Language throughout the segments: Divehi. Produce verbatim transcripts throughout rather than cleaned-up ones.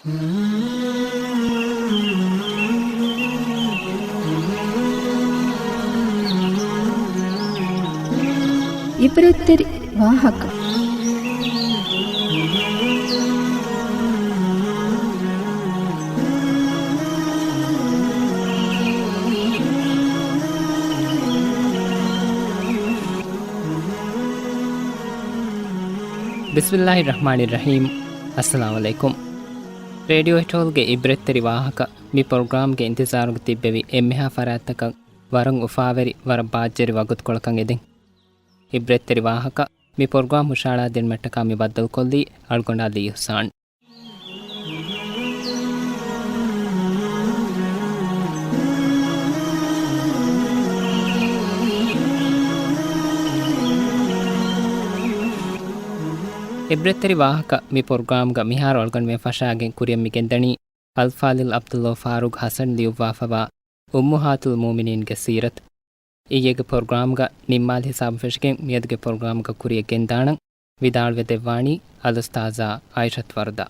އިބްރަތްތެރި ވާހަކަ. ބިސްމިއްލާހި ރަޙްމާނި ރަޙީމް. އައްސަލާމު ޢަލައިކުމް. ރޭޑިއޯ ހިޓޯލްގެ އިބްރަތްތެރި ވާހަކަ މި ޕްރޮގްރާމްގެ އިންތިޒާރުގަ ތިއްބެވި އެންމެހާ ފަރާތްތަކަށް ވަރަށް އުފާވެރި، ވަރަށް ބާއްޖަވެރި ވަގުތުކޮޅަކަށް އެދެން. އިބްރަތްތެރި ވާހަކަ މި ޕްރޮގްރާމް ހުށަހަޅާ ދިނުމަށްޓަކާ މި ބައްދަލުކޮށްލީ އަޅުގަނޑު ޢަލީ އިޙްސާން. އިބްރަތްތެރި ވާހަކަ މި ޕްރޮގްރާމްގަ މިހާރު އަޅުގަނޑުމެން ފަށާގެން ކުރިއަށް މި ގެންދަނީ އަލްފާޟިލް ޢަބްދުﷲ ފާރޫޤް ޙަސަން ލިޔުއްވާފަވާ އުއްމުހާތުލް މުއުމިނީންގެ ސީރަތު. އިއްޔެގެ ޕްރޮގްރާމްގަ ނިންމާލި ހިސާބުން ފެށިގެން މިއަދުގެ ޕްރޮގްރާމްގަ ކުރިއަށް ގެންދާނަން. ވިދާޅުވެ ދެއްވާނީ އަލްއުސްތާޛާ އާއިޝަތު ވަރުދާ.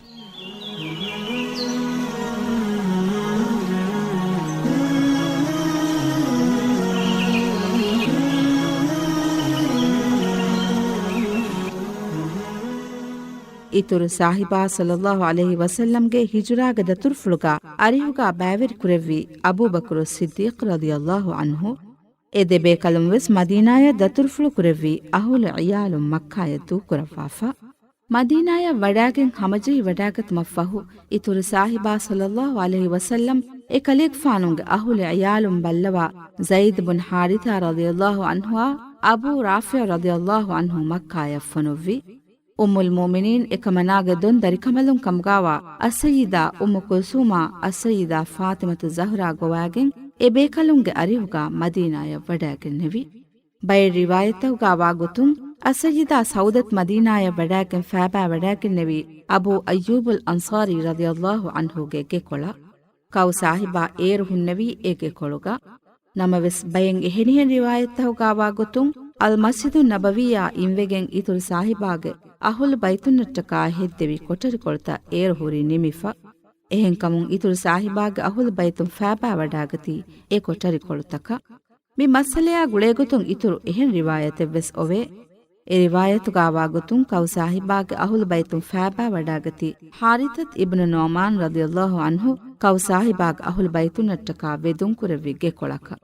އިތުރު ސާހިބާ ޞައްލައްލާހު ޢަލައިހި ވަސައްލަމްގެ ހިޖުރާގެ ދަތުރުފުޅުގަ އަރިހުގަ ބައިވެރި ކުރެއްވި އަބޫބަކުރު ޞިއްދީޤް ރަޟިޔައްލާހު ޢަންހު، އެ ދެބޭކަލުން ވެސް މަދީނާޔަށް ދަތުރުފުޅު ކުރެއްވި އަހުލު ޢިޔާލުން މައްކާޔަށް ދޫކުރައްވާފަ. މަދީނާޔަށް ވަޑާގެން ހަމަޖެހިވަޑާގަތުމަށްފަހު، އިތުރު ސާހިބާ ޞައްލައްލާހު ޢަލައިހި ވަސައްލަމް އެކަލޭގެފާނުގެ އަހުލު ޢިޔާލުން ބައްލަވާ ޒައިދު ބުން ޙާރިޘާ ރަޟިޔައްލާހު ޢަންހުއާ އަބޫ ރާފިޢު ރަޟިޔައްލާހު ޢަންހު މައްކާޔަށް ފޮނުއްވި. އުއްމުލް މުއުމިނީން އެކަމަނާގެ ދޮން ދަރިކަނބަލުން ކަމުގާވާ އައްސައްޔިދާ އުއްމު ކުލްސޫމާ އައްސައްޔިދާ ފާޠިމަތު ޒަހްރާ ގޮވާގެން އެ ބޭކަލުންގެ އަރިހުގާ މަދީނާޔަށް ވަޑާގެންނެވި. ބައެއް ރިވާޔަތްތަކުގާ ވާގޮތުން، އައްސައްޔިދާ ސައުދަތު މަދީނާޔަށް ވަޑާގެން ފައިބާ ވަޑާގެންނެވީ އަބޫ އައްޔޫބުލް އަންޞާރީ ރަޟިޔައްލާހު ޢަންހުގެ ގެކޮޅަށް. ކައު ސާހިބާ އޭރު ހުންނެވީ އެ ގެކޮޅުގަ. ނަމަވެސް، ބައެއް އެހެނިހެން ރިވާޔަތްތަކުގާ ވާގޮތުން، އަލްމަސްޖިދުއް ނަބަވީއާ އިންވެގެން އިތުރު ސާހިބާގެ އަހުލު ބައިތުންނަށްޓަކާ ހެއްދެވި ކޮޓަރިކޮޅުތައް އޭރު ހުރީ ނިމިފަ. އެހެންކަމުން އިތުރު ސާހިބާގެ އަހުލު ބައިތުން ފައިބާވަޑާގަތީ އެ ކޮޓަރިކޮޅުތަކަށް. މި މައްސަލަޔާ ގުޅޭގޮތުން އިތުރު އެހެން ރިވާޔަތެއްވެސް އޮވޭ. އެ ރިވާޔަތުގާ ވާގޮތުން ކައު ސާހިބާގެ އަހުލު ބައިތުން ފައިބާވަޑާގަތީ ޙާރިޘަތު އިބްނު ނުޢުމާން ރަޟިޔައްލާހު ޢަންހު ކައު ސާހިބާގެ އަހުލު ބައިތުންނަށްޓަކާ ވެދުންކުރެއްވި ގެކޮޅަކަށް.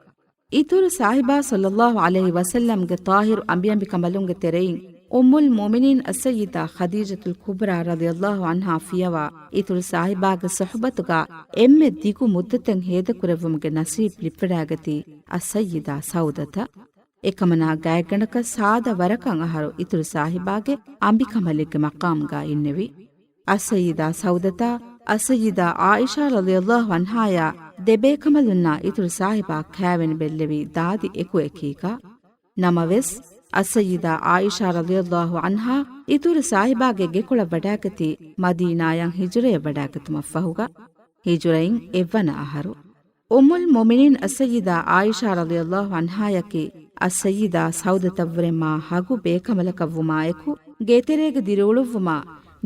އިތުރު ސާހިބާ ޞައްލައްލާހު ޢަލައިހި ވަސައްލަމްގެ ޠާހިރު އަނބިއަނބިކަނބަލުންގެ ތެރެއިން އުއްމުލް މުއުމިނީން އައްސައްޔިދާ ޚަދީޖަތުލް ކުބްރާ ރަޟިޔައްލާހު ޢަންހާ ފިޔަވާ އިތުރު ސާހިބާގެ ޞުޙުބަތުގާ އެންމެ ދިގު މުއްދަތެއް ހޭދަކުރެއްވުމުގެ ނަސީބު ލިބިވަޑާގަތީ އައްސައްޔިދާ ސައުދަތަށް. އެކަމަނާ ގާތްގަނޑަކަށް ސާދަ ވަރަކަށް އަހަރު އިތުރު ސާހިބާގެ އަނބިކަނބަލެއްގެ މަޤާމުގާ އިންނެވި. އައްސައްޔިދާ ސައުދަތާ، އައްސައްޔިދާ ޢާއިޝާ ރަޟިޔައްލާހު ޢަންހާޔާ ދެ ބޭކަނބަލުންނާ އިތުރު ސާހިބާ ކާވެނި ބެއްލެވީ ދާދި އެކުއެކީގަ. ނަމަވެސް، އައްސައްޔިދާ ޢާއިޝާ ރަޟިޔައްލާހު ޢަންހާ އިތުރު ސާހިބާގެ ގެކޮޅަށް ވަޑާގަތީ މަދީނާޔަށް ހިޖުރަޔަށް ވަޑާގަތުމަށްފަހުގަ، ހިޖުރައިން އެއްވަނަ އަހަރު. އުއްމުލް މުއުމިނީން އައްސައްޔިދާ ޢާއިޝާ ރަޟިޔައްލާހު ޢަންހާޔަކީ، އައްސައްޔިދާ ސައުދަތަށްވުރެ މާ ހަގު ބޭކަނބަލަކަށްވުމާއެކު، ގޭތެރޭގަ ދިރިއުޅުއްވުމާ،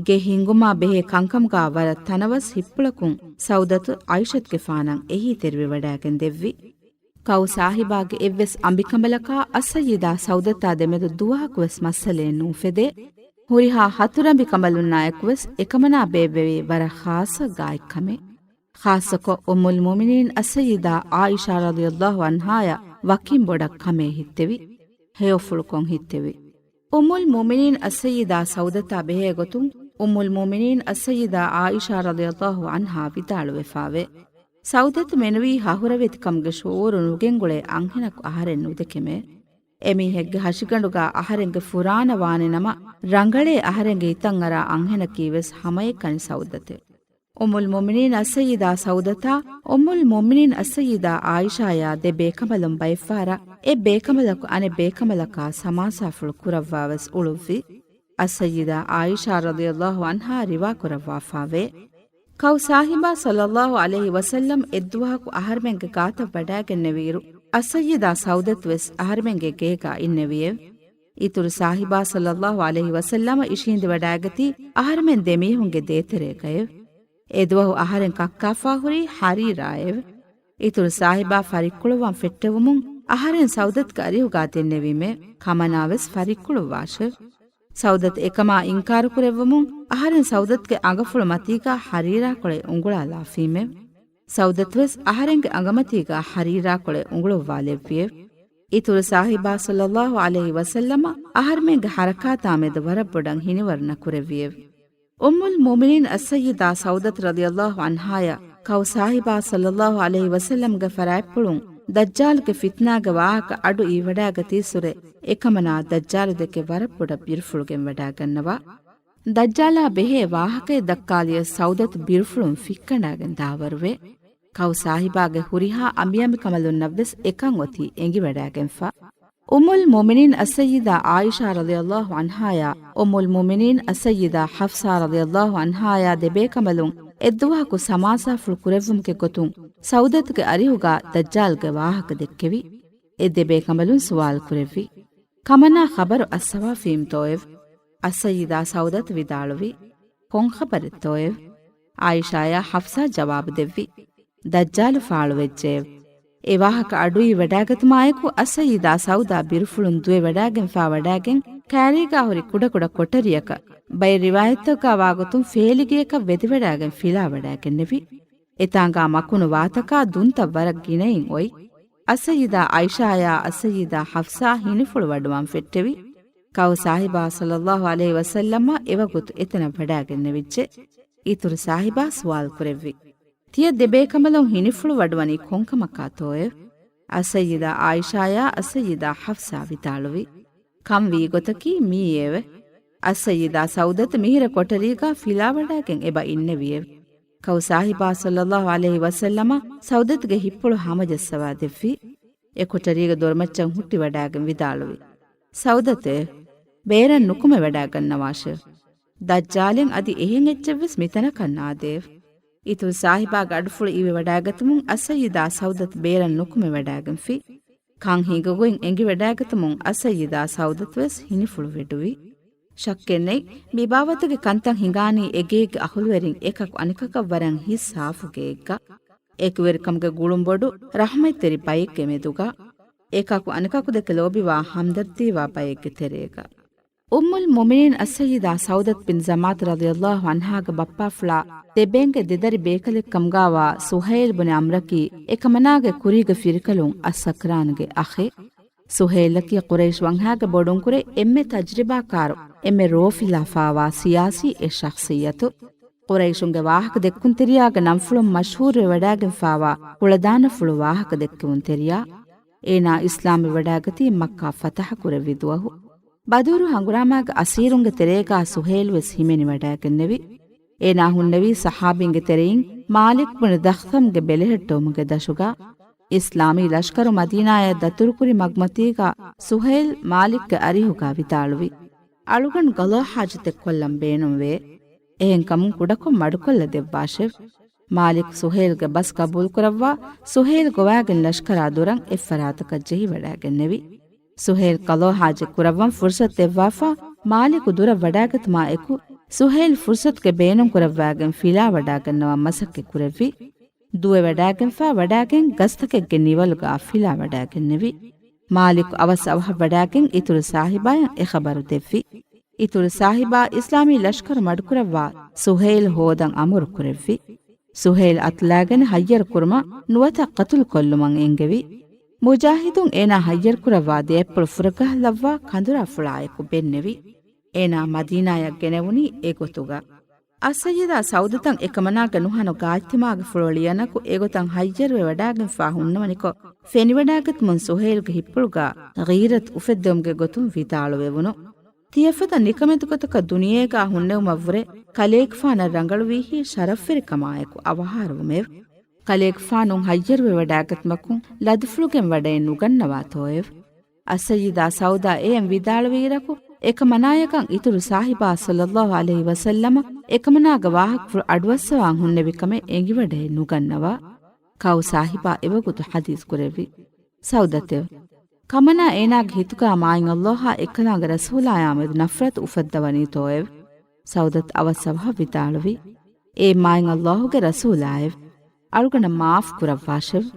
ގެ ހިންގުމާ ބެހޭ ކަންކަމުގާ ވަރަށް ތަނަވަސް ހިތްޕުޅަކުން ސައުދަތު ޢާއިޝަތުގެފާނަށް އެހީތެރިވެވަޑާގެން ދެއްވި. ކައު ސާހިބާގެ އެއްވެސް އަނބިކަނބަލަކާ އައްސައްޔިދާ ސައުދަތާ ދެމެދު ދުވަހަކުވެސް މައްސަލައެއް ނޫފެދޭ. ހުރިހާ ހަތަރު އަނބިކަނބަލުންނާއެކުވެސް އެކަމަނާ ބޭއްވެވީ ވަރަށް ޚާއްޞަ ގާތްކަމެއް. ޚާއްޞަކޮށް އުއްމުލް މުއުމިނީން އައްސައްޔިދާ ޢާއިޝާ ރަޟިޔައްލާހު ޢަންހާޔަށް ވަކިން ބޮޑަށް ކަމޭ ހިތްތެވި. ހެޔޮފުޅުކޮށް ހިތްތެވި. އުއްމުލް މުއުމިނީން އައްސައްޔިދާ ސައުދަތާ ބެހޭގޮތުން، އުއްމުލް މުއުމިނީން އައްސައްޔިދާ ޢާއިޝާ ރަޟިޔައްލާހު ޢަންހާ ވިދާޅުވެފާވޭ. ސައުދަތު މެނުވީ ހަހުރެއްވެތިކަމުގެ ޝުޢޫރު ނުގެންގުޅޭ އަންހެނަކު އަހަރެން ނުދެކެމޭ. އެމީހެއްގެ ހަށިގަނޑުގާ އަހަރެންގެ ފުރާނަ ވާނެ ނަމަ، ރަނގަޅޭ އަހަރެންގެ ހިތަށްއަރާ އަންހެނަކީވެސް ހަމައެކަނި ސައުދަތެއް. އުއްމުލް މުއުމިނީން އައްސައްޔިދާ ސައުދަތާ، އުއްމުލް މުއުމިނީން އައްސައްޔިދާ ޢާއިޝާޔާ ދެ ބޭކަނބަލުން ބައެއްފަހަރަށް އެއް ބޭކަނބަލަކު އަނެއް ބޭކަނބަލަކާ ސަމާސާފުޅު ކުރައްވާވެސް އުޅުއްވި. އައްސައްޔިދާ ޢާއިޝާ ރަޟިޔައްލާހު ޢަންހާ ރިވާކުރައްވާފާވޭ. ކައު ސާހިބާ ޞައްލައްލާހު ޢަލައިހި ވަސައްލަމް އެއްދުވަހަކު އަހަރުމެންގެ ގާތަށް ވަޑާގެންނެވިއިރު، އައްސައްޔިދާ ސައުދަތުވެސް އަހަރުމެންގެ ގޭގާ އިންނެވިއެވެ. އިތުރު ސާހިބާ ޞައްލައްލާހު ޢަލައިހި ވަސައްލަމަ އިށީނދެވަޑާގަތީ އަހަރުމެން ދެމީހުންގެ ދޭތެރޭގައެވެ. އެދުވަހު އަހަރެން ކައްކާފާ ހުރީ ހަރީރާއެވެ. އިތުރު ސާހިބާ ފަރިއްކުޅުއްވަން ފެއްޓެވުމުން އަހަރެން ސައުދަތުގެ އަރިހުގާ ދެންނެވީމެ، ކަމަނާވެސް ފަރިއްކުޅުއްވާށެވެ. ސައުދަތު އެކަމާ އިންކާރު ކުރެއްވުމުން އަހަރެން ސައުދަތުގެ އަނގަފުޅު މަތީގާ ހަރީރާކޮޅެއް އުނގުޅާލާފީމެވެ. ސައުދަތުވެސް އަހަރެންގެ އަނގަމަތީގާ ހަރީރާކޮޅެއް އުނގުޅުއްވާލެއްވިއެވެ. އިތުރު ސާހިބާ ޞައްލައްލާހު ޢަލައިހި ވަސައްލަމަ އަހަރުމެންގެ ޙަރަކާތާމެދު ވަރަށް ބޮޑަށް ހިނިވަރު ނަކުރެއްވިއެވެ. އުއްމުލް މުއުމިނީން އައްސައްޔިދާ ސައުދަތު ރަޟިޔައްލާހު ޢަންހާޔަށް ކައު ސާހިބާ ޞައްލައްލާހު ޢަލައިހި ވަސައްލަމްގެ ފަރާތްޕުޅުން ދައްޖާލުގެ ފިތްނާގެ ވާހަކަ އަޑު އިވިވަޑާގަތީއްސުރެ، އެކަމަނާ ދައްޖާލު ދެކެ ވަރަށް ބޮޑަށް ބިރުފުޅުގެން ވަޑާގަންނަވާ. ދައްޖާލާ ބެހޭ ވާހަކައެއް ދައްކާލިޔަސް ސައުދަތު ބިރުފުޅުން ފިއްކަނޑާގެން ދާވަރުވޭ. ކައު ސާހިބާގެ ހުރިހާ އަނބިއަނބިކަނބަލުންނަށްވެސް އެކަން އޮތީ އެނގިވަޑާގެންފަ. އުއްމުލް މުއުމިނީން އައްސައްޔިދާ ޢާއިޝާ ރަޟިޔައްލާހު ޢަންހާޔާ، އުއްމުލް މުއުމިނީން އައްސައްޔިދާ ޙަފްޞާ ރަޟިޔައްލާހު ޢަންހާޔާ ދެބޭކަނބަލުން އެއްދުވަހަކު ސަމާސާފުޅު ކުރެއްވުމުގެ ގޮތުން ސައުދަތުގެ އަރިހުގާ ދައްޖާލްގެ ވާހަކަ ދެއްކެވި. އެ ދެބޭކަނބަލުން ސުވާލު ކުރެއްވި، ކަމަނާ ޚަބަރު އައްސަވާފީމްތޯއެވެ؟ އައްސައްޔިދާ ސައުދަތު ވިދާޅުވި، ކޮން ޚަބަރެއްތޯއެވެ؟ ޢާއިޝާޔާ ޙަފްޞާ ޖަވާބު ދެއްވި، ދައްޖާލު ފާޅުވެއްޖެއެވެ. އެ ވާހަކަ އަޑުއިވިވަޑާގަތުމާއެކު އައްސައްޔިދާ ސައުދާ ބިރުފުޅުން ދުވެވަޑާގެންފާވަޑާގެން ކައިރީގާ ހުރި ކުޑަކުޑަ ކޮޓަރިއަކަށް ބައެއް ރިވާޔަތްތަކުގާ ވާގޮތުން ފޭލިގެއަކަށް ވެދިވަޑާގެން ފިލާވަޑާގެންނެވި. އެތާނގާ މަކުނު ވާތަކާ ދުންތައް ވަރަށް ގިނައިން އޮތް. އައްސައްޔިދާ ޢާއިޝާޔާ އައްސައްޔިދާ ޙަފްޞާ ހިނިފުޅުވަޑުވާން ފެއްޓެވި. ކައު ސާހިބާ ޞައްލައްލާހު ޢަލައިހި ވަސައްލަމަށް އެވަގުތު އެތަނަށް ވަޑާގެންނެވިއްޖެ. އިތުރު ސާހިބާ ސުވާލު ކުރެއްވި، ތިޔަ ދެބޭކަނބަލުން ހިނިފުޅުވަޑުވަނީ ކޮންކަމަކާތޯއެވެ؟ އައްސައްޔިދާ ޢާއިޝާޔާ އައްސައްޔިދާ ޙަފްޞާ ވިދާޅުވި، ކަން ވީގޮތަކީ މިއީއެވެ. އައްސައްޔިދާ ސައުދަތު މިހިރަ ކޮޓަރީގާ ފިލާވަޑާގެން އެބަ އިންނެވިއެވެ. ކައު ސާހިބާ ޞައްލައްލާހު ޢަލައިހި ވަސައްލަމަ ސައުދަތުގެ ހިތްޕުޅު ހަމަޖައްސަވާ ދެއްވި. އެ ކޮޓަރީގެ ދޮރުމައްޗަށް ހުއްޓިވަޑާގެން ވިދާޅުވި، ސައުދަތޭ، ބޭރަށް ނުކުމެވަޑާގަންނަވާށެވެ. ދައްޖާލެއް އަދި އެހެން އެއްޗެއްވެސް މިތަނަކަށް ނާދެއެވެ. އިތުރު ސާހިބާގެ އަޑުފުޅު އިވިވަޑާގަތުމުން އައްސައްޔިދާ ސައުދަތު ބޭރަށް ނުކުމެވަޑާގެންފި. ކަން ހިނގިގޮތް އެނގިވަޑާގަތުމުން އައްސައްޔިދާ ސައުދަތުވެސް ހިނިފުޅުވެޑުވި. ޝައްކެއްނެތް، މިބާވަތުގެ ކަންތައް ހިނގާނީ އެގޭގެ އަހުލުވެރިން އެކަކު އަނެކަކަށް ވަރަށް ހިތް ސާފު ގެއެއްގަ. އެކުވެރިކަމުގެ ގުޅުންބޮޑު ރަޙްމަތްތެރި ބައެއްގެ މެދުގަ. އެކަކު އަނެކަކު ދެކެ ލޯބިވާ ހަމްދަރްދީވާ ބައެއްގެ ތެރޭގަ. އުއްމުލް މުއުމިނީން އައްސައްޔިދާ ސައުދަތު ބިން ޒަމާތު ރަޟިޔައްލާހު ޢަންހާގެ ބައްޕާފުޅާ ދެބޭންގެ ދެދަރި ބޭކަލެއްކަމުގާވާ ސުހައިލް ބުނެ ޢަމްރަކީ އެކަމަނާގެ ކުރީގެ ފިރިކަލުން އައްސަކްރާންގެ އަޚެއް. ސުހައިލަކީ ޤުރައިޝް ވަންހާގެ ބޮޑުންކުރެ އެންމެ ތަޖްރިބާކާރު، އެންމެ ރޯފިލާފާވާ ސިޔާސީ އެއް ޝަޚްޞިއްޔަތު. ޤުރައިޝުންގެ ވާހަކަ ދެއްކުންތެރިޔާގެ ނަންފުޅުން މަޝްހޫރުވެވަޑާގެންފާވާ ކުޅަދާނަފުޅު ވާހަކަ ދެއްކެވުންތެރިޔާ. އޭނާ އިސްލާމްވެވަޑާގަތީ މައްކާ ފަތަޙަ ކުރެއްވި ދުވަހު. ބަދުރު ހަނގުރާމާގެ އަސީރުންގެ ތެރޭގާ ސުހައިލްވެސް ހިމެނިވަޑާގެންނެވި. އޭނާ ހުންނެވީ ޞަޙާބީންގެ ތެރެއިން މާލިކް ބުނު ދަޚްޠަމްގެ ބެލެހެއްޓެވުމުގެ ދަށުގަ. އިސްލާމީ ލަޝްކަރު މަދީނާޔަށް ދަތުރުކުރި މަގުމަތީގަ ސުހައިލް މާލިކްގެ އަރިހުގަ ވިދާޅުވި، އަޅުގަނޑު ޤަޟާ ޙާޖަތެއް ކޮށްލަން ބޭނުންވޭ. އެހެންކަމުން ކުޑަކޮށް މަޑުކޮށްލަ ދެއްވާށެވެ. މާލިކް ސުހައިލްގެ ބަސް ޤަބޫލުކުރައްވާ، ސުހައިލް ގޮވާގެން ލަޝްކަރާ ދުރަށް އެއްފަރާތަކަށް ޖެހިވަޑާގެންނެވި. ސުހައިލް ޤަޟާ ޙާޖަތް ކުރައްވަން ފުރުޞަތު ދެއްވާފަ، މާލިކު ދުރަށް ވަޑާގަތުމާއެކު، ސުހައިލް ފުރުޞަތުގެ ބޭނުންކުރައްވާގެން ފިލާވަޑާގަންނަވާ މަސައްކަތް ކުރެއްވި. ދުވެވަޑާގެންފާ ވަޑާގެން ގަސްތަކެއްގެ ނިވަލުގަ ފިލާވަޑާގެންނެވި. މާލިކު އަވަސް އަވަހަށް ވަޑާގެން އިތުރު ސާހިބާޔަށް އެ ޚަބަރު ދެއްވި. އިތުރު ސާހިބާ އިސްލާމީ ލަޝްކަރު މަޑުކުރައްވާ ސުހައިލް ހޯދަން އަމުރު ކުރެއްވި. ސުހައިލް އަތުލާގެން ހައްޔަރު ކުރުމަށް ނުވަތަ ޤަތުލު ކޮށްލުމަށް އެންގެވި. މުޖާހިދުން އޭނާ ހައްޔަރު ކުރައްވާ ދެއަތްޕުޅު ފުރަގަހަށްލައްވާ ކަނދުރާފުޅާއެކު ބެންނެވި. އޭނާ މަދީނާޔަށް ގެނެވުނީ އެގޮތުގަ. އައްސައްޔިދާ ސައުދަތަށް އެކަމަނާގެ ނުހަނު ގާއްތިމާގެފުޅު ޅިޔަނަކު އެގޮތަށް ހައްޔަރުވެ ވަޑާގެންފާ ހުންނަވަނިކޮށް، ފެނިވަޑާގަތުމުން ސުހައިލްގެ ހިތްޕުޅުގަ ޣީރަތު އުފެއްދެވުމުގެ ގޮތުން ވިދާޅުވެވުނު. ތިޔަފަދަ ނިކަމެތި ގޮތަކަށް ދުނިޔޭގާ ހުންނެވުމަށްވުރެ، ކަލޭގެފާނަށް ރަނގަޅުވީހީ ޝަރަފްވެރިކަމާއެކު އަވަހާރަވުމެވެ. ކަލޭގެފާނު ހައްޔަރުވެވަޑާގަތުމަކުން ލަދުފުޅުގެން ވަޑައެއް ނުގަންނަވާތޯއެވެ؟ އައްސައްޔިދާ ސައުދާ އެއަށް ވިދާޅުވިއިރަކު، އެކަމަނާޔަކަށް އިތުރު ސާހިބާ ޞައްލައްލާހު ޢަލައިހި ވަސައްލަމަ އެކަމަނާގެ ވާހަކަފުޅު އަޑުއައްސަވާން ހުންނެވި ކަމެއް އެނގިވަޑައެއް ނުގަންނަވާ. ކައު ސާހިބާ އެވަގުތު ޙަދީޘް ކުރެއްވި، ސައުދަތެވެ. ކަމަނާ އޭނާގެ ހިތުގާ މާތް ﷲ އާ އެކަލާނގެ ރަސޫލާޔާމެދު ނަފްރަތު އުފައްދަވަނީތޯއެވެ؟ ސައުދަތު އަވަސްއަވަހަށް ވިދާޅުވި، އޭ މާތް ﷲ ގެ ރަސޫލާއެވެ! އަޅުގަނޑަށް މާފު ކުރައްވާށެވެ!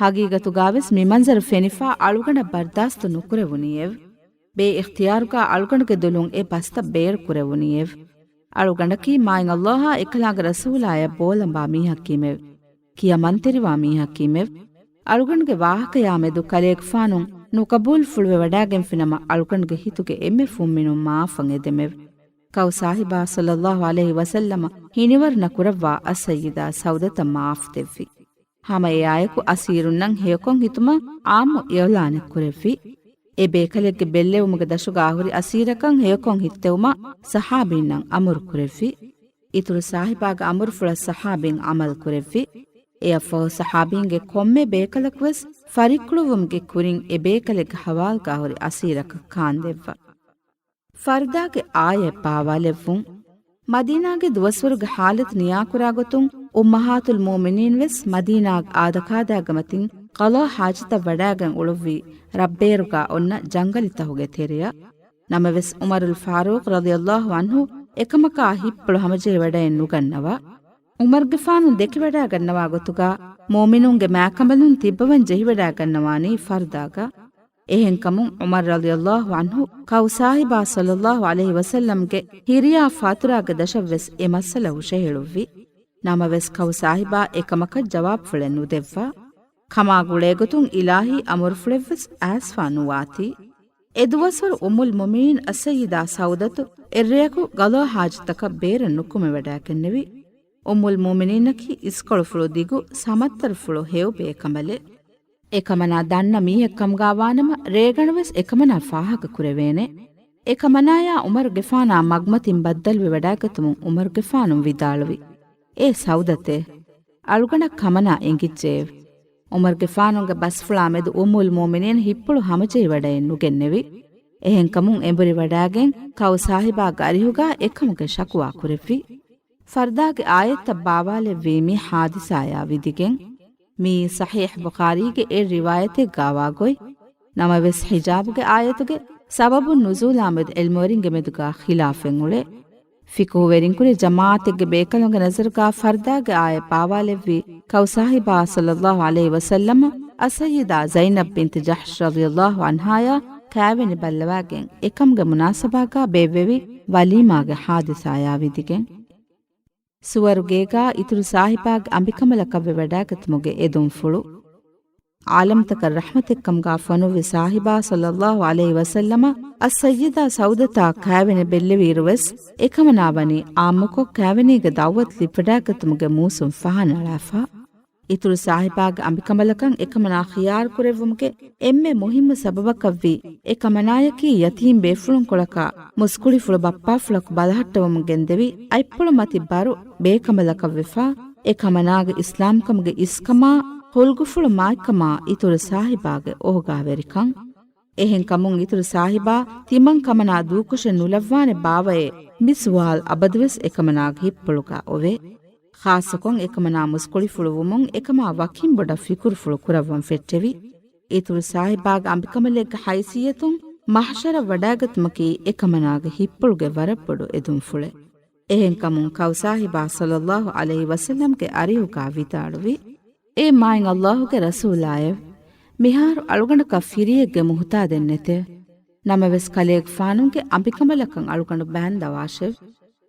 ހަގީގަތުގަވެސް މި މަންޒަރު ފެނިފަ އަޅުގަނޑަށް ބަރްދާސްތު ނުކުރެވުނީއެވެ. ބޭ އިޚްތިޔާރުގަ އަޅުގަނޑުގެ ދުލުން އެ ބަސްތައް ބޭރު ކުރެވުނީއެވެ. އަޅުގަނޑަކީ މާތް ﷲ އާ އެކަލާނގެ ރަސޫލާޔަށް ބޯލަނބާ މީހަކީމެވެ. ކިޔަމަންތެރިވާ މީހަކީމެވެ. އަޅުގަނޑުގެ ވާހަކަޔާމެދު ކަލޭގެފާނު ނުޤަބޫލުފުޅުވެވަޑައިގެންފިނަމަ، އަޅުގަނޑުގެ ހިތުގެ އެންމެ ފުންމިނުން މާފަށް އެދެމެވެ. ކައު ސާހިބާ ޞައްލައްލާހު ޢަލައިހި ވަސައްލަމަ ހިނިވަރު ނަކުރައްވާ އައްސައްޔިދާ ސައުދަތަށް މާފު ދެއްވި. ހަމަ އެއާއެކު އަސީރުންނަށް ހެޔޮކޮށް ހިތުމަށް ޢާއްމު އިޢުލާނެއް ކުރެއްވި. އެ ބޭކަލެއްގެ ބެއްލެވުމުގެ ދަށުގަ ހުރި އަސީރަކަށް ހެޔޮކޮށް ހިއްތެވުމަށް ޞަޙާބީންނަށް އަމުރު ކުރެއްވި. އިތުރު ޞާޙިބާގެ އަމުރުފުޅަށް ޞަޙާބީން ޢަމަލު ކުރެއްވި. އެއަށްފަހު ޞަޙާބީންގެ ކޮންމެ ބޭކަލަކުވެސް ފަރިއްކުޅުއްވުމުގެ ކުރިން އެ ބޭކަލެއްގެ ހަވާލުގަ ހުރި އަސީރަކަށް ކާންދެއްވާ. ފަރުދާގެ އާޔަތް ބާވާލެއްވުން. މަދީނާގެ ދުވަސްވަރުގެ ޙާލަތު ނިޔާކުރާގޮތުން އުއްމަހާތުލް މުއުމިނީން ވެސް މަދީނާގެ އާދަކާދައިގެ މަތިން ޤަޟާ ޙާޖަތަށް ވަޑައިގެން އުޅުއްވީ ރަށްބޭރުގަ އޮންނަ ޖަންގަލިތަކުގެ ތެރެއަށް. ނަމަވެސް ޢުމަރުލް ފާރޫޤް ރަޟިޔައްލާހު ޢަންހު އެކަމަކާ ހިއްޕުޅު ހަމަޖެހިވަޑައެއް ނުގަންނަވާ. ޢުމަރުގެފާނު ދެކިވަޑައިގަންނަވާ ގޮތުގަ މުއުމިނުންގެ މާކަނބަލުން ތިއްބަވަން ޖެހިވަޑައިގަންނަވާނީ ފަރުދާގަ. އެހެންކަމުން ޢުމަރު ރަޟިޔައްލާހު ޢަންހު ކައު ސާހިބާ ޞައްލައްލާހު ޢަލައިހި ވަސައްލަމްގެ ހިރިޔާ ފާތުރާގެ ދަށަށްވެސް އެ މައްސަލަ ހުށަހެޅުއްވި. ނަމަވެސް ކައު ސާހިބާ އެކަމަކަށް ޖަވާބުފުޅެއް ނުދެއްވާ. ކަމާ ގުޅޭގޮތުން އިލާހީ އަމުރުފުޅެއްވެސް އައިސްފާ ނުވާތީ. އެ ދުވަސްވަރު އުއްމުލް މުއުމިނީން އައްސައްޔިދާ ސައުދަތު އެއްރެއަކު ޤަޟާ ޙާޖަތަކަށް ބޭރަށް ނުކުމެވަޑައިގެންނެވި. އުއްމުލް މުއުމިނީނަކީ އިސްކޮޅުފުޅު ދިގު ސަމައްތަރުފުޅު ހެޔޮ ބޭކަނބަލެއް. އެކަމަނާ ދަންނަ މީހެއްކަމުގަ ވާނަމަ ރޭގަނޑުވެސް އެކަމަނާ ފާހަގަ ކުރެވޭނެ. އެކަމަނާޔާ ޢުމަރުގެފާނާ މަގުމަތިން ބައްދަލުވެވަޑައިގަތުމުން ޢުމަރުގެފާނު ވިދާޅުވި، އޭ ސައުދަތޭ! އަޅުގަނޑަށް ކަމަނާ އެނގިއްޖެއެވެ. ޢުމަރުގެފާނުގެ ބަސްފުޅާމެދު އުއްމުލް މުއުމިނީން ހިއްޕުޅު ހަމަޖެހިވަޑައެއް ނުގެންނެވި. އެހެންކަމުން އެނބުރިވަޑައިގެން ކައު ސާހިބާގެ އަރިހުގަ އެކަމުގެ ޝަކުވާ ކުރެއްވި. ފަރުދާގެ އާޔަތްތައް ބާވާލެއްވީ މި ޙާދިސާޔާ ވިދިގެން. މިއީ ޞަޙީޙް ބުޚާރީގެ އެއް ރިވާޔަތެއްގަ ވާ ގޮތް. ނަމަވެސް ޙިޖާބުގެ އާޔަތުގެ ސަބަބު ނުޒޫލާމެދު ޢިލްމުވެރިންގެ މެދުގަ ޚިލާފެއް އުޅޭ. ފިޤުހުވެރިންކުރެ ޖަމާޢަތެއްގެ ބޭކަލުންގެ ނަޒަރުގަ ފަރުދާގެ އާޔަތް ބާވާލެއްވީ ކައު ސާހިބާ ޞައްލައްލާހު ޢަލައިހި ވަސައްލަމަ އައްސައްޔިދާ ޒައިނަބް ބިންތު ޖަޙްޝް ރަޟިޔައްލާހު ޢަންހާޔާ ކާވެނި ބައްލަވައިގެން އެކަމުގެ މުނާސަބާގަ ބޭއްވެވި ވަލީމާގެ ޙާދިސާޔާ ވިދިގެން. ސުވަރުގޭގަ އިތުރު ސާހިބާގެ އަނބިކަނބަލަކަށްވެވަޑައިގަތުމުގެ އެދުންފުޅު. ޢާލަމްތަކަށް ރަޙްމަތެއްކަމުގަ ފޮނުއްވި ސާހިބާ ޞައްލައްލާހު ޢަލައިހި ވަސައްލަމަ އައްސައްޔިދާ ސައުދަތާ ކާވެނި ބެއްލެވިއިރުވެސް އެކަމަނާ ވަނީ ޢާއްމުކޮށް ކާވެނީގެ ދަޢުވަތު ލިބިވަޑައިގަތުމުގެ މޫސުން ފަހަނަޅާފަ. އިތުރު ސާހިބާގެ އަނބިކަނބަލަކަށް އެކަމަނާ ޚިޔާރު ކުރެއްވުމުގެ އެންމެ މުހިއްމު ސަބަބަކަށްވީ، އެކަމަނާޔަކީ ޔަތީމް ބޭފުޅުންކޮޅަކާ މުސްކުޅިފުޅު ބައްޕާފުޅަކު ބަލަހައްޓަވަމުން ގެންދެވި އަތްޕުޅު މަތި ބަރު ބޭކަނބަލަކަށްވެފާ، އެ ކަމަނާގެ އިސްލާމްކަމުގެ އިސްކަމާ، ހުޅުގުފުޅު މާތްކަމާ އިތުރު ސާހިބާގެ އޯގާވެރިކަން. އެހެންކަމުން އިތުރު ސާހިބާ ތިމަން ކަމަނާ ދޫކޮށެއް ނުލައްވާނެ ބާވައޭ މި ސުވާލު އަބަދުވެސް އެކަމަނާގެ ހިއްޕުޅުގަ އޮވޭ. ޚާއްޞަކޮށް އެކަމަނާ މުސްކުޅިފުޅު ވުމުން އެކަމާ ވަކިން ބޮޑަށް ފިކުރުފުޅު ކުރައްވަން ފެއްޓެވި. އިތުރު ސާހިބާގެ އަނބިކަނބަލެއްގެ ހައިސިއްޔަތުން މަޙްޝަރަށް ވަޑައިގަތުމަކީ އެކަމަނާގެ ހިއްޕުޅުގެ ވަރަށް ބޮޑު އެދުންފުޅެއް. އެހެންކަމުން ކައު ސާހިބާ ޞައްލައްލާހު ޢަލައިހި ވަސައްލަމްގެ އަރިހުގަ ވިދާޅުވި، އޭ މާތް ﷲ ގެ ރަސޫލާއެވެ! މިހާރު އަޅުގަނޑަކަށް ފިރިއެއްގެ މުހުތާދެއް ނެތެވެ. ނަމަވެސް ކަލޭގެފާނުގެ އަނބިކަނބަލަކަށް އަޅުގަނޑު ބާންދަވާށެވެ.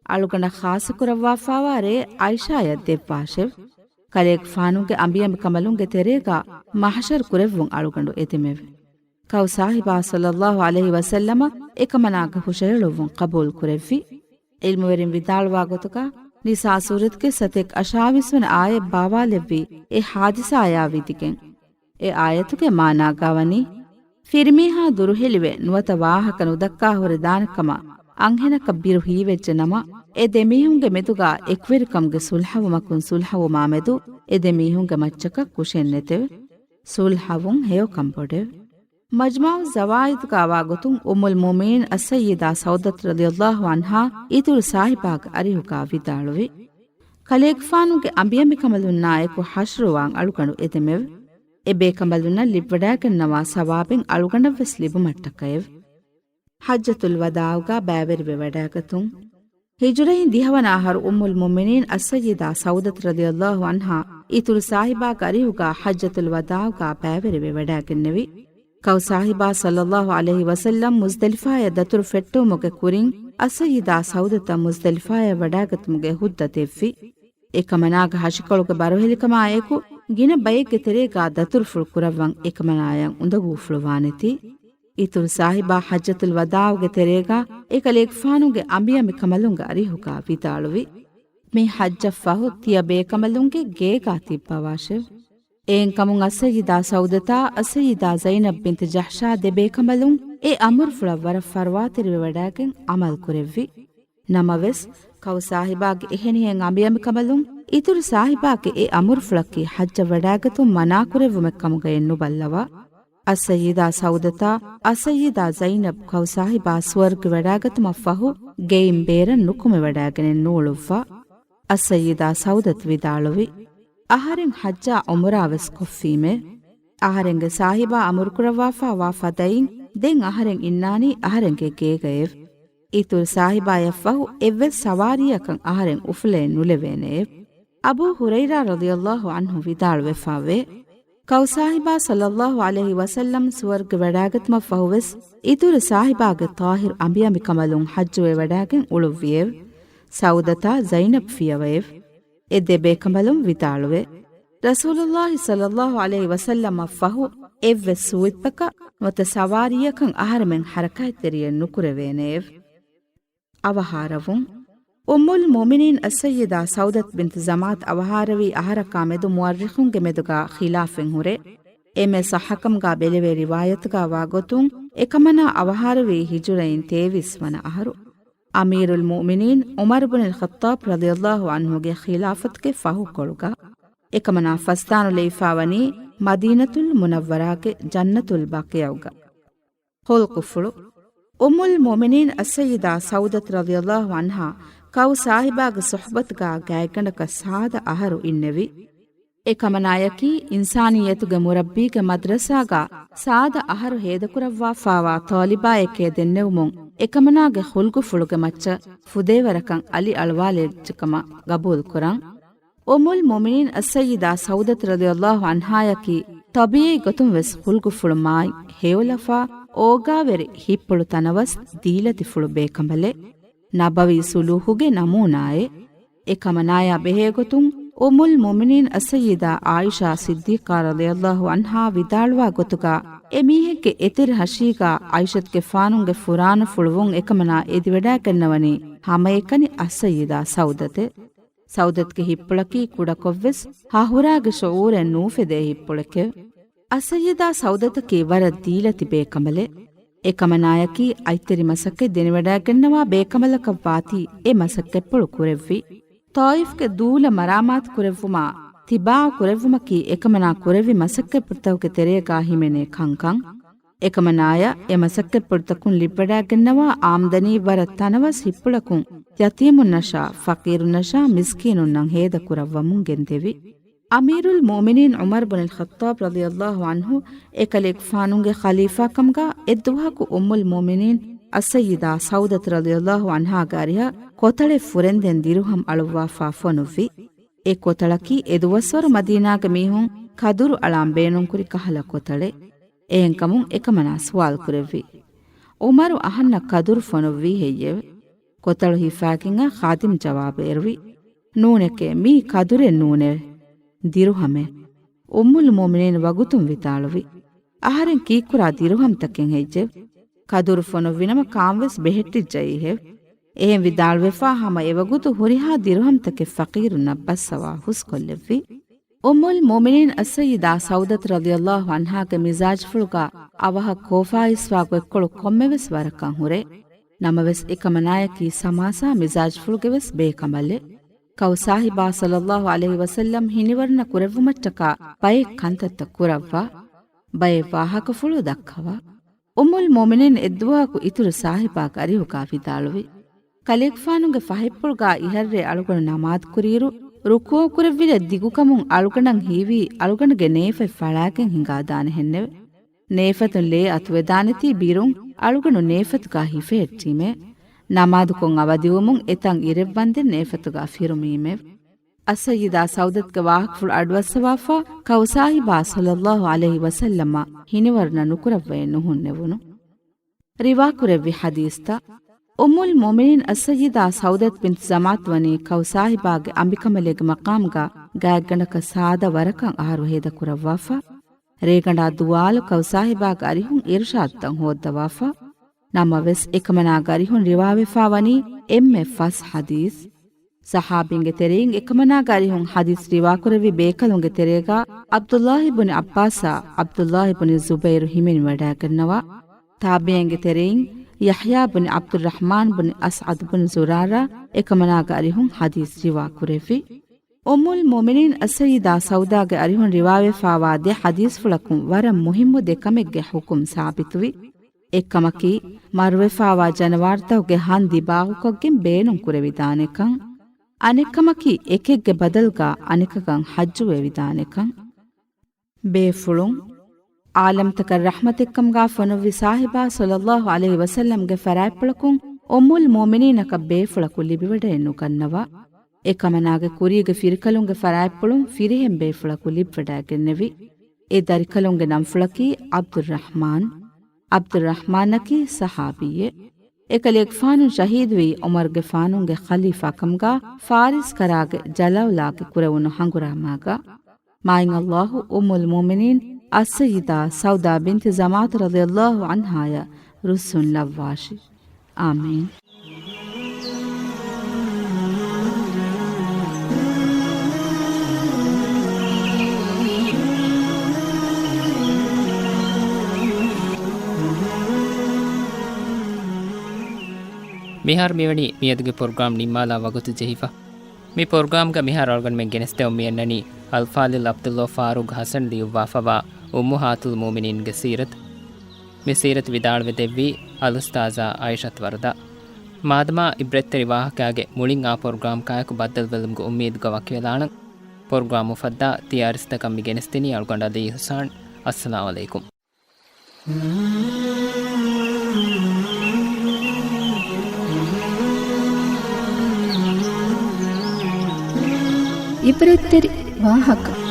އަޅުގަނޑަށް ޚާއްޞަކުރައްވާފާވާ ރޭ ޢާއިޝާޔަށް ދެއްވާށެވެ. ކަލޭގެފާނުގެ އަނބިއަނބިކަނބަލުންގެ ތެރޭގަ މަޙްޝަރު ކުރެއްވުން އަޅުގަނޑު އެދެމެވެ. ކައު ސާހިބާ ޞައްލައްލާހު ޢަލައިހި ވަސައްލަމަ އެކަމަނާގެ ހުށަހެޅުއްވުން ޤަބޫލު ކުރެއްވި. ޢިލްމުވެރިން ވިދާޅުވާ ގޮތުގަ، ނިސާ ސޫރަތުގެ ސަތޭކަ އަށާވީސް ވަނަ އާޔަތް ބާވާލެއްވީ އެ ޙާދިސާޔާ ވިދިގެން. އެ އާޔަތުގެ މާނާގަ ވަނީ، ފިރިމީހާ ދުރުހެލިވެ ނުވަތަ ވާހަކަ ނުދައްކާ ހުރެ ދާނެ ކަމަށް އަންހެނަކަށް ބިރު ހީވެއްޖެ ނަމަ، އެ ދެމީހުންގެ މެދުގަ އެކުވެރިކަމުގެ ސުލްޙަވުމަކުން ސުލްޙަވުމާ މެދު އެ ދެމީހުންގެ މައްޗަކަށް ކުށެއް ނެތެވެ. ސުލްޙަވުން ހެޔޮކަން ބޮޑެވެ. މަޖްމަޢު ޒަވާއިދުގަ ވާ ގޮތުން އުއްމުލް މުއުމިނީން އައްސައްޔިދާ ސައުދަތު ރަޟިޔައްލާހު ޢަންހާ އިތުރު ސާހިބާގެ އަރިހުގަ ވިދާޅުވި، ކަލޭގެފާނުގެ އަނބިއަނބިކަނބަލުންނާއެކު ޙަޝްރުވާން އަޅުގަނޑު އެދެމެވެ. އެ ބޭކަނބަލުންނަށް ލިބިވަޑައިގަންނަވާ ސަވާބެއް އަޅުގަނޑަށްވެސް ލިބުމަށްޓަކައެވެ. ޙައްޖަތުލް ވަދާޢުގަ ބައިވެރިވެވަޑައިގަތުން. ހިޖުރައިން ދިހަވަނަ އަހަރު އުއްމުލް މުއުމިނީން އައްސައްޔިދާ ސައުދަތު ރަޟިޔަﷲ ޢަންހާ އިތުރު ސާހިބާގެ އަރިހުގާ ޙައްޖަތުލް ވަދާޢުގާ ބައިވެރިވެ ވަޑައިގެންނެވި. ކައު ސާހިބާ ޞައްލަﷲ ޢަލައިހި ވަސައްލަމް މުޒްދަލިފާޔަށް ދަތުރު ފެއްޓުވުމުގެ ކުރިން އައްސައްޔިދާ ސައުދަތަށް މުޒްދަލިފާޔަށް ވަޑައިގަތުމުގެ ހުއްދަ ދެއްވި. އެކަމަނާގެ ހަށިކޮޅުގެ ބަރުހެލިކަމާއެކު ގިނަ ބައެއްގެ ތެރޭގާ ދަތުރުފުޅު ކުރައްވަން އެކަމަނާޔަށް އުނދަގޫފުޅު ވާނެތީ. އިތުރު ސާހިބާ ޙައްޖަތުލް ވަދާޢުގެ ތެރޭގާ އެކަލޭގެފާނުގެ އަނބިއަނބިކަނބަލުންގެ އަރިހުގާ ވިދާޅުވި، މި ޙައްޖަށްފަހު ތިޔަބޭކަނބަލުންގެ ގޭގާ ތިއްބަވާށެވެ. އެހެންކަމުން އައްސައްޔިދާ ސައުދަތާ އައްސައްޔިދާ ޒައިނަބް ބިންތު ޖަޙްޝާ ދެބޭކަނބަލުން އެ އަމުރުފުޅަށް ވަރަށް ފަރުވާތެރިވެވަޑައިގެން ޢަމަލުކުރެއްވި. ނަމަވެސް، ކައު ސާހިބާގެ އެހެނިހެން އަނބިއަނބިކަނބަލުން އިތުރު ސާހިބާގެ އެ އަމުރުފުޅަކީ ޙައްޖަށް ވަޑައިގަތުން މަނާކުރެއްވުމެއް ކަމުގައެއް ނުބައްލަވާ. އައްސައްޔިދާ ސައުދަތާ އައްސައްޔިދާ ޒައިނަބް ކައު ސާހިބާ ސުވަރުގެ ވަޑައިގަތުމަށްފަހު ގެއިން ބޭރަށް ނުކުމެވަޑައިގެނެއް ނޫޅުއްވާ. އައްސައްޔިދާ ސައުދަތު ވިދާޅުވި، އަހަރެން ޙައްޖާ ޢުމްރާވެސް ކޮށްފީމޭ. އަހަރެންގެ ސާހިބާ އަމުރުކުރައްވާފާ ވާ ފަދައިން ދެން އަހަރެން އިންނާނީ އަހަރެންގެ ގޭގައެވެ. އިތުރު ސާހިބާޔަށްފަހު އެއްވެސް ސަވާރީއަކަށް އަހަރެން އުފުލައެއް ނުލެވޭނެއެވެ. އަބޫ ހުރައިރާ ރަޟިޔަﷲ ޢަންހު ވިދާޅުވެފާވޭ، ކައު ސާހިބާ ޞައްލަﷲ ޢަލައިހި ވަސައްލަމް ސުވަރުގެ ވަޑައިގަތުމަށްފަހުވެސް އިތުރު ސާހިބާގެ ޠާހިރު އަނބިއަނބިކަނބަލުން ޙައްޖުވެ ވަޑައިގެން އުޅުއްވިއެވެ. ސައުދަތާ ޒައިނަބް ފިޔަވައެވެ. އެ ދެބޭކަނބަލުން ވިދާޅުވެ، ރަސޫލުﷲ ޞައްލަﷲ ޢަލައިހި ވަސައްލަމަށްފަހު އެއްވެސް ސޫއިތަކަށް ނުވަތަ ސަވާރީއަކަށް އަހަރެމެން ޙަރަކާތްތެރިއެއް ނުކުރެވޭނެއެވެ. އަވަހާރަވުން. އުއްމުލް މުއުމިނީން އައްސައްޔިދާ ސައުދަތު ބިންތު ޒަމްޢަތު އަވަހާރަވީ އަހަރަކާ މެދު މުއައްރިޚުންގެ މެދުގާ ޚިލާފެއް ހުރޭ. އެންމެ ޞައްޙަކަމުގާ ބެލެވޭ ރިވާޔަތުގާ ވާ ގޮތުން އެކަމަނާ އަވަހާރަވީ ހިޖުރައިން ތޭވީސް ވަނަ އަހަރު. އަމީރުލް މުއުމިނީން ޢުމަރު ބުނިލް ޚައްޠާބް ރަޟިޔަﷲ ޢަންހުގެ ޚިލާފަތުގެ ފަހުކޮޅުގާ. އެކަމަނާ ފަސްދާނުލައިފާވަނީ މަދީނަތުލް މުނައްވަރާގެ ޖަންނަތުލް ބަޤީޢުގަ. ޚުލްޤުފުޅު. އުއްމުލް މުއުމިނީން އައްސައްޔިދާ ސައުދަތު ރަޟިޔަﷲ ޢަންހާ ކައު ސާހިބާގެ ޞުޙްބަތުގާ ގާތްގަނޑަކަށް ސާދަ އަހަރު އިންނެވި. އެކަމަނާޔަކީ އިންސާނިއްޔަތުގެ މުރައްބީގެ މަދްރަސާގާ ސާދަ އަހަރު ހޭދަކުރައްވާފާވާ ޠާލިބާއެކޭ ދެންނެވުމުން އެކަމަނާގެ ޚުލްޤުފުޅުގެ މައްޗަށް ފުދޭވަރަކަށް އަލި އަޅުވާލެއްޖެކަމަށް ގަބޫލުކުރަން. އުއްމުލް މުއުމިނީން އައްސައްޔިދާ ސައުދަތު ރަޟިޔަﷲ ޢަންހާޔަކީ ޠަބީޢީ ގޮތުން ވެސް ޚުލްޤުފުޅު މާތް ހެޔޮލަފާ، އޯގާވެރި، ހިތްޕުޅު ތަނަވަސް، ދީލަތިފުޅު ބޭކަނބަލެއް، ނަބަވީ ސުލޫކުގެ ނަމޫނާއެއް. އެކަމަނާޔާ ބެހޭގޮތުން އުއްމުލް މުއުމިނީން އައްސައްޔިދާ ޢާއިޝާ ޞިއްދީޤާ ރަޟިޔަﷲ ޢަންހާ ވިދާޅުވާ ގޮތުގާ، އެ މީހެއްގެ އެތެރެ ހަށީގާ ޢައިޝަތުގެފާނުގެ ފުރާނަފުޅުވުން އެކަމަނާ އެދިވަޑައިގަންނަވަނީ ހަމައެކަނި އައްސައްޔިދާ ސައުދަތެއް. ސައުދަތުގެ ހިތްޕުޅަކީ ކުޑަކޮށްވެސް ހަ ހުރާގެ ޝުޢޫރެއް ނޫފެދޭ ހިތްޕުޅެކެވެ. އައްސައްޔިދާ ސައުދަތަކީ ވަރަށް ދީލަތި ބޭކަނބަލެއް. އެކަމަނާޔަކީ އަތްތެރި މަސައްކަތް ދެނެވަޑައިގަންނަވާ ބޭކަނބަލަކަށް ވާތީ އެ މަސައްކަތްޕުޅު ކުރެއްވި. ޠާއިފްގެ ދޫލަ މަރާމާތު ކުރެއްވުމާ، ތިބާއު ކުރެއްވުމަކީ އެކަމަނާ ކުރެއްވި މަސައްކަތްޕުޅުތަކުގެ ތެރޭގާ ހިމެނޭ ކަންކަން. އެކަމަނާޔަށް އެ މަސައްކަތްޕުޅުތަކުން ލިބިވަޑައިގަންނަވާ އާމްދަނީ ވަރަށް ތަނަވަސް ހިތްޕުޅަކުން ޔަތީމުންނަށާ، ފަޤީރުންނަށާ، މިސްކީނުންނަށް ހޭދަކުރައްވަމުން ގެންދެވި. އަމީރުލް މުއުމިނީން ޢުމަރު ބުނިލް ޚައްޠާބް ރަޟިޔަﷲ ޢަންހު އެކަލޭގެފާނުގެ ޚަލީފާކަމުގާ އެއްދުވަހަކު އުއްމުލް މުއުމިނީން އައްސައްޔިދާ ސައުދަތު ރަޟިޔަﷲ ޢަންހާގެ އަރިހަށް ކޮތަޅެއް ފުރެންދެން ދިރުހަމް އަޅުއްވާފާ ފޮނުއްވި. އެ ކޮތަޅަކީ އެދުވަސްވަރު މަދީނާގެ މީހުން ކަދުރު އަޅާން ބޭނުންކުރި ކަހަލަ ކޮތަޅެއް. އެހެންކަމުން އެކަމަނާ ސުވާލު ކުރެއްވި، ޢުމަރު އަހަންނަށް ކަދުރު ފޮނުއްވީ ހެއްޔެވެ؟ ކޮތަޅު ހިފާގެންއައި ޚާދިމް ޖަވާބު އެރުވި، ނޫނެކޭ، މީ ކަދުރެއް ނޫނެވެ. ދިރުހަމެއް. އުއްމުލް މުއުމިނީން ވަގުތުން ވިދާޅުވި، އަހަރެން ކީއްކުރާ ދިރުހަމްތަކެއް ހެއްޔެވެ؟ ކަދުރު ފޮނުއްވިނަމަ ކާންވެސް ބެހެއްޓިއްޖައީހެވެ. އެހެން ވިދާޅުވެފާ ހަމަ އެވަގުތު ހުރިހާ ދިރުހަމްތަކެއް ފަޤީރުންނަށް ބައްސަވާ ހުސްކޮށްލެއްވި. އުއްމުލް މުއުމިނީން އައްސައްޔިދާ ސައުދަތު ރަޟިޔަﷲ ޢަންހާގެ މިޒާޖުފުޅުގާ އަވަހަށް ކޯފާއިސްވާ ގޮތްކޮޅު ކޮންމެވެސް ވަރަކަށް ހުރޭ. ނަމަވެސް އެކަމަނާޔަކީ ސަމާސާ މިޒާޖުފުޅުގެވެސް ބޭކަނބަލެއް. ކައު ސާހިބާ ޞައްލަﷲ ޢަލައިހި ވަސައްލަމް ހިނިވަރުނަ ކުރެއްވުމަށްޓަކާ ބައެއް ކަންތައްތައް ކުރައްވާ، ބައެއް ވާހަކަފުޅު ދައްކަވާ. އުއްމުލް މުއުމިނީން އެއްދުވަހަކު އިތުރު ސާހިބާގެ އަރިހުގާ ވިދާޅުވި، ކަލޭގެފާނުގެ ފަހެއްޕުޅުގާ އިހަށްރޭ އަޅުގަނޑު ނަމާދު ކުރިއިރު، ރުކޫޢު ކުރެއްވިލެއް ދިގުކަމުން އަޅުގަނޑަށް ހީވީ އަޅުގަނޑުގެ ނޭފަތް ފަޅާގެން ހިނގާދާނެހެންނެވެ. ނޭފަތުން ލޭ އަތުވެދާނެތީ ބިރުން އަޅުގަނޑު ނޭފަތުގާ ހިފެހެއްޓީމޭ. ނަމާދުކޮށް އަވަދިވުމުން އެތަން އިރެއްވަންދެން އެފަތުގަ ފިރުމީމެވެ. އައްސައްޔިދާ ސައުދަތުގެ ވާހަކަފުޅު އަޑުއައްސަވާފަ، ކައު ސާހިބާ ޞައްލައްލާހު ޢަލައިހި ވަސައްލަމަ ހިނިވަރުނަ ނުކުރައްވައެއް ނުހުންނެވުނު. ރިވާކުރެއްވި ޙަދީޘްތައް. އުއްމުލް މުއުމިނީން އައްސައްޔިދާ ސައުދަތު ބިންތު ޒަމްޢަތު ވަނީ ކައު ސާހިބާގެ އަނބިކަނބަލީގެ މަޤާމުގަ ގާތްގަނޑަކަށް ސާދަ ވަރަކަށް އަހަރު ހޭދަކުރައްވާފަ. ރޭގަނޑާ ދުވާލު ކައު ސާހިބާގެ އަރިހުން އިރުޝާދުތައް ހޯއްދަވާފަ. ނަމަވެސް، އެކަމަނާގެ އަރިހުން ރިވާވެފާވަނީ އެންމެ ފަސް ޙަދީޘް. ޞަޙާބީންގެ ތެރެއިން އެކަމަނާގެ އަރިހުން ޙަދީޘް ރިވާކުރެއްވި ބޭކަލުންގެ ތެރޭގަ ޢަބްދުﷲ ބުނި ޢައްބާސާ، ޢަބްދުﷲ ބުނި ޒުބައިރު ހިމެނިވަޑައިގަންނަވާ. ތާބިޢީންގެ ތެރެއިން ޔަޙްޔާ ބުނި ޢަބްދުއްރަޙްމާން ބުނި އަސްޢަދު ބުނި ޒުރާރާ އެކަމަނާގެ އަރިހުން ޙަދީޘް ރިވާކުރެއްވި. އުއްމުލް މުއުމިނީން އައްސައްޔިދާ ސައުދާގެ އަރިހުން ރިވާވެފާވާ ދެ ޙަދީޘްފުޅަކުން ވަރަށް މުހިއްމު ދެ ކަމެއްގެ ޙުކުމް ސާބިތުވި. އެއްކަމަކީ، މަރުވެފާވާ ޖަނަވާރުތަކުގެ ހަން ދިބާހުކޮށްގެން ބޭނުން ކުރެވިދާނެކަން. އަނެއްކަމަކީ، އެކެއްގެ ބަދަލުގަ އަނެކަކަށް ޙައްޖު ވެވިދާނެކަން. ބޭފުޅުން. ޢާލަމްތަކަށް ރަޙްމަތެއްކަމުގަ ފޮނުއްވި ސާހިބާ ޞައްލައްލާހު ޢަލައިހި ވަސައްލަމްގެ ފަރާތްޕުޅަކުން އުއްމުލް މުއުމިނީނަކަށް ބޭފުޅަކު ލިބިވަޑައެއް ނުގަންނަވާ. އެކަމަނާގެ ކުރީގެ ފިރިކަލުންގެ ފަރާތްޕުޅުން ފިރިހެން ބޭފުޅަކު ލިބިވަޑައިގެންނެވި. އެ ދަރިކަލުންގެ ނަންފުޅަކީ ޢަބްދުއްރަޙްމާން. ޢަބްދުއްރަޙްމާންއަކީ ޞަޙާބީއެއް. އެކަލޭގެފާނު ޝަހީދުވީ ޢުމަރުގެފާނުގެ ޚަލީފާކަމުގަ ފާރިސް ކަރާގެ ޖަލައުލާގެ ކުރެވުނު ހަނގުރާމާގަ. މާތް ﷲ އުއްމުލް މުއުމިނީން އައްސައްޔިދާ ސައުދާ ބިންތި ޒަމްޢަތު ރަޟިޔަﷲ ޢަންހާޔަށް ރުއްސުން ލައްވާށި. އާމީން. މިހާރު މިވަނީ މިއަދުގެ ޕްރޮގްރާމް ނިންމާލާ ވަގުތު ޖެހިފަ. މި ޕްރޮގްރާމްގަ މިހާރު އަޅުގަނޑުމެން ގެނެސްދެމުން މިއަންނަނީ އަލްފާޟިލް ޢަބްދުﷲ ފާރޫޤް ޙަސަން ލިޔުއްވާފަވާ އުއްމަހާތުލް މުއުމިނީންގެ ސީރަތު. މި ސީރަތު ވިދާޅުވެދެއްވީ އަލްއުސްތާޛާ ޢާއިޝަތު ވަރުދާ. މާދަމާ ޢިބްރަތްތެރި ވާހަކައިގެ މުޅިން އާ ޕްރޮގްރާމް ކާއެކު ބައްދަލުވެލުމުގެ އުއްމީދުގަ ވަކިވެލާނަން. ޕްރޮގްރާމް އުފައްދާ ތިޔާރިސްތަކަށް މި ގެނެސްދިނީ އަޅުގަނޑު ޢަލީ އިޙްސާން. އައްސަލާމު ޢަލައިކުމް. ޢިބްރަތްތެރި ވާހަކަ.